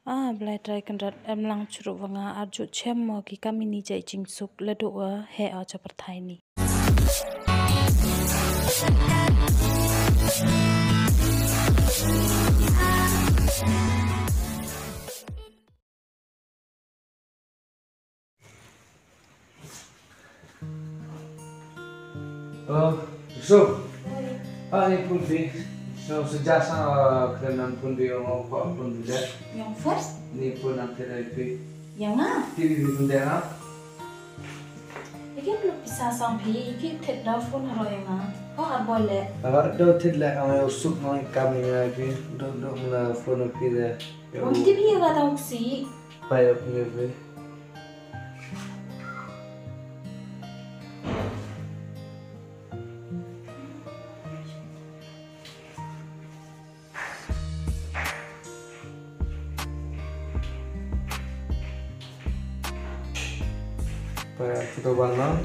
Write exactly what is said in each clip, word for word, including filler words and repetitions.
Ah, Blai Trai Kynrad, em lang chruh wa nga ar ju chem mo ki kamini jai jingsuk la duh wa he o cha pyrthai ni. Oh, so. Ah, ni pun pi. So, sejak sa kena pun pi, orang kau pun pi dah. Yang first? Ni pun nak kena pi. Yang ah? Ti pi pun dah. Iki belum bisa sampai, iki tidak phone haro yang ah. Kau arbole. Agar do tidak, ang usuk nang kami lagi. Do do mula phone pi dah. Wang ti pi ya kata uksi. Payah punya pi. Payah kita warna.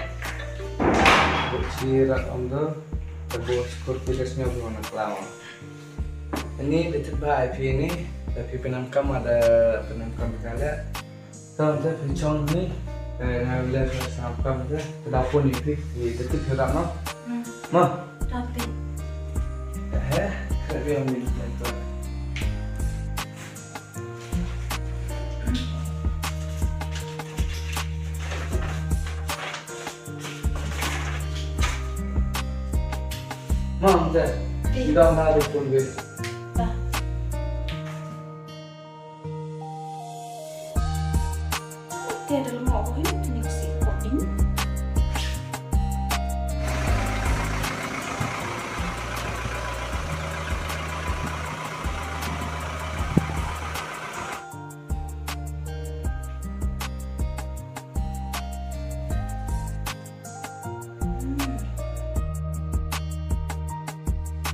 Buat sirat om tu. Kita buat skor tiga senyap warna kelama. Ini betul bah I P ini. Tapi penangkam ada penangkam kita lihat. Tang te pynchong ni, eh, nga le sa kam te, te da phone ni pi, ni te tu kira ma. Hmm. Ma. Tapi. Eh, kira ni ni tu. Ma, te. Pi. Dah na tu phone ni. Dah.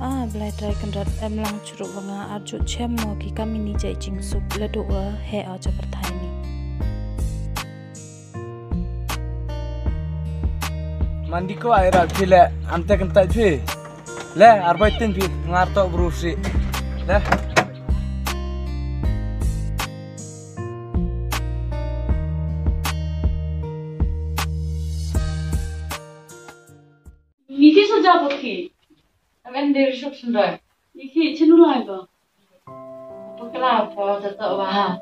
Ah, Blai Trai Kynrad, em lang chruh wa nga ar ju chem mo ki kamini jai jingsuk la duh wa he o cha pyrthai ni. Mandi ko ai rat phi le, am te kyntait phi. Le, ar bai tin phi, ngar to bru si. Le. Ngi ki sa ja bok ki. Amen de reception doi. Ngi ki chinu lai ba. Apa kela apa tetok ba.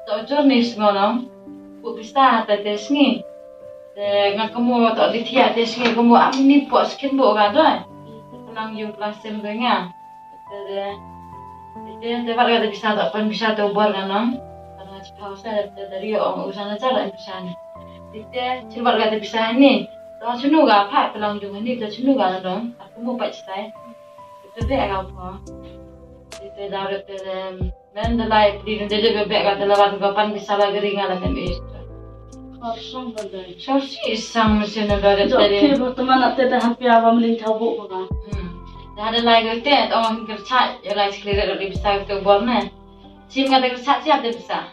Tok jor ni sngo nong. Ku pista te te sngi. Te nga kemo tok di thia te sngi kemo am ni pok skin bo ga doi. Nang yung plasem doi nga. Te te te te te wat ga te pista tok pan pista te bor nga nong. Kan nga chipau sa te te rio ong usan sa la pista ni. Te te chirwat ga te pista ni. To chunu ga pha pelang jung ni to chunu ga dong. Aku mo pa chisai. Te te ga pha. Te te da te men de lai pli de de be ga te la wan ga pan pista la gri nga la tem is. Korsong bende. Sorsi sang mesin da de. Jok te. Ke berteman nak te dah hampir awam lin tau bu ba. Hmm. Da de lai ga te ong kercha ya lai sekali de pista ke bor ne. Sim nga te kercha siap te pista.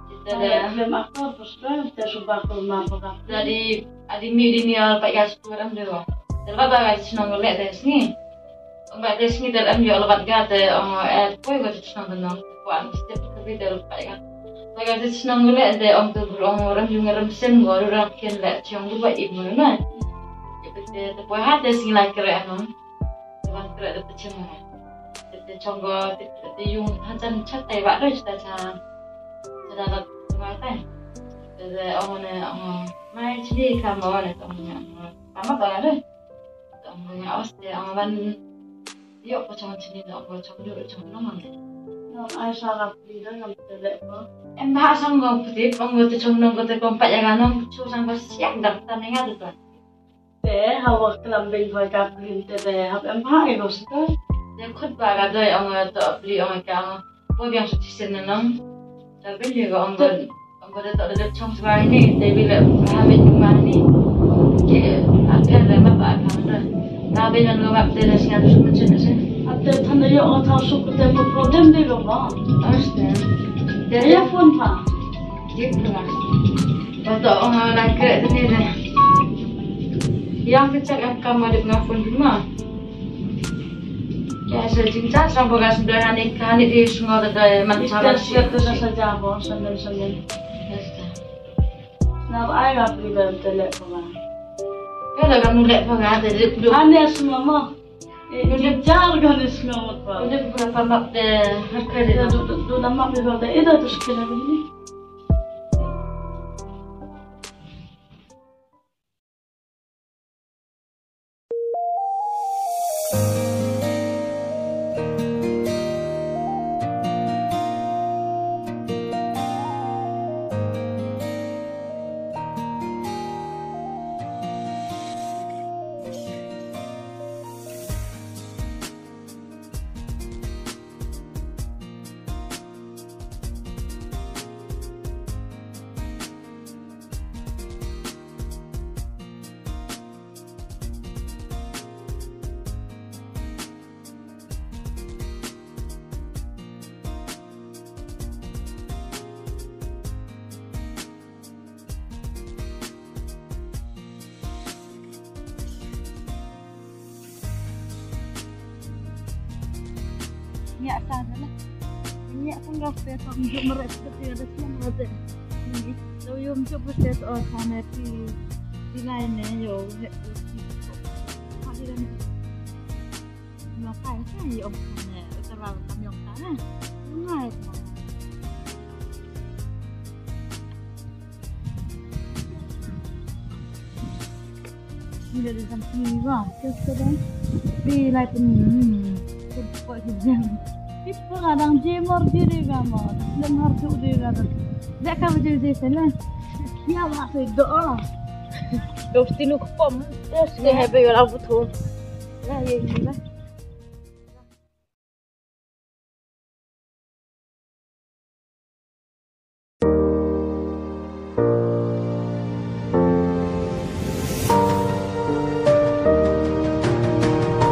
Kita de. Lem akor bos ba te suba ko ma ba. Jadi adi mi di ni al pa ya suram de wa. Te ba ba ga chnong le de sni. Ong ba te sngi te em yo lebat ga te ong eh poi ga te chnong te nong. Ko an step te bi te lebat ga. Ba ga te chnong le te ong te bru ong rem jung rem sem go ru rak ken le chong du ba i mo na. Te te poi ha te sngi la kre nong. Te ban kre te chem na. Te te chong go te te yung han chan chat tai ba do chita cha. Cha da da ma tai. Te te ong ne ong mai chini ka mo ne ong ne ong. Ama ba ne. Ong nga os te ong ban yo ko chong chini no ko chong yo chong no man. No ai sa ga pli da ngam te le ko. Em ba sang go pti pong go te chong no go te kom pa ya ga no chu sang go siak dak ta ne nga tu ta. Te ha wa klam beng hoi ka pli te te hap em ba e go sta. Te khut ba ga doi ong to pli ong ka ong. Bo biang su tisen na nong. Tapi dia ko ong ko ong ko tok tok chong swa ini, tapi le ha ben ma ni. Ke akan le ma ba ka ma. Ta ben nong ma te le sia su ma chen se. Ate than yo ong thau su ko te problem de lo ba. Aste. Te ya phone pa. Jip la. Ba to ong la kre ni le. Yang ke chak am ka ma de nga phone ma. Ya, sa jingja sa boga sa doi hani kani di sungo da doi man sa man si. Sa sa ja bo sa men sa men. Na ba ai ga pri ga te le ko ma. Ya da ga mu le ko ga te di. Ani asma ma. Eh, jingja ga ni sungo ma ko. Di ko pa ma de har ka di. Du du du da ma bi ba de ida tu skena ni. Ngiah ta da la. Ngiah tang ga te tang ju meret te te da siang la te. Ni to yum ju bu te to ta ne ti ti lai ne yo he. Ha di da ne. Ngiah ta sa yo ne. Ta ra ta ngiah ta ne. Ngai ta. Ni da dei sam ni ba. Kes ka dang. Di lai pun. Pun ko di jam. Pip ko la dang je mor di de ga ma. Lem har tu de ga da. De ka je je se la. Ya ma se do. Dos tinu ko pom. Yes, ke he be yo la bu tu. La ye ni la.